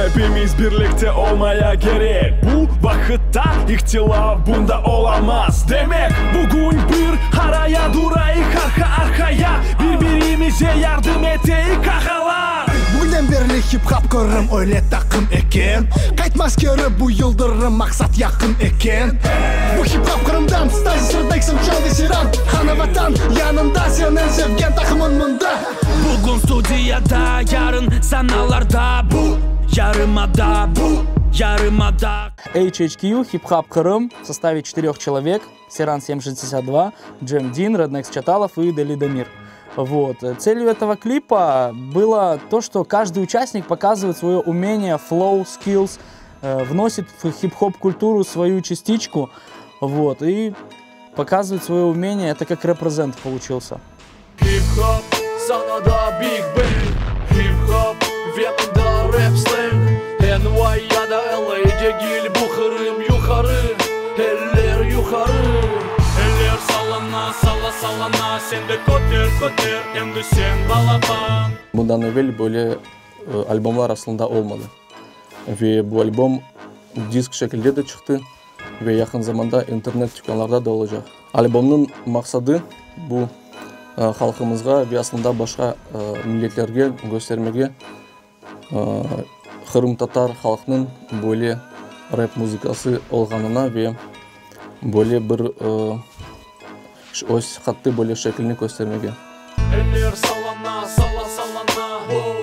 Hepimiz birlikte olmaya kerek. Bu vaqıtta ihtilaf bunda olamaz. Demek, bugün bir araya durayıq arqa arqaya, Bir-birimize yardım eteyik, ağalar! Bugünden berli hip-hop Qırım öyle taqım eken. Qaytmaz keri bu yıldırım, maqsat yaqın eken. Bu hip-hop Qırımdan, Stazis, Rednexm, Çal ve Seyran. Ana Vatan yanında, seniñ sevgen taqımıñ mında. Bugün studiyada, yarın sanalarda. Bu yarımada, bu yarımada. HHQ, Hip Hop Крым в составе четырех человек. Серан 762, Джем Дин, Rednex Чаталов и Дели Дамир. Вот. Целью этого клипа было то, что каждый участник показывает свое умение, flow, skills, вносит в хип-хоп культуру свою частичку, вот, и показывает свое умение. Это как represent получился. Hip-hop sanada Big Bang. Hip-hop Vietnamda rap slang. NY ya da LA degil bu Qırım. Yuqarı, eller yuqarı. Eller sallana, salla, sallana. Sen de köter, köter, endi sen balaban. Bundan evel böyle albomlar aslında olmadı. Ve bu albom disk şekilde de çıqtı ve yaqın zamanda internet tükânlarda da olacaq. Albomnıñ maqsadı bu halqımızğa ve aslında başqa milletlerge köstermege qırımtatar halqnıñ böyle rep muzıkası olğanına ve böyle bir öz qattı böyle şeklini köstermege. Eller sallana, salla, sallana.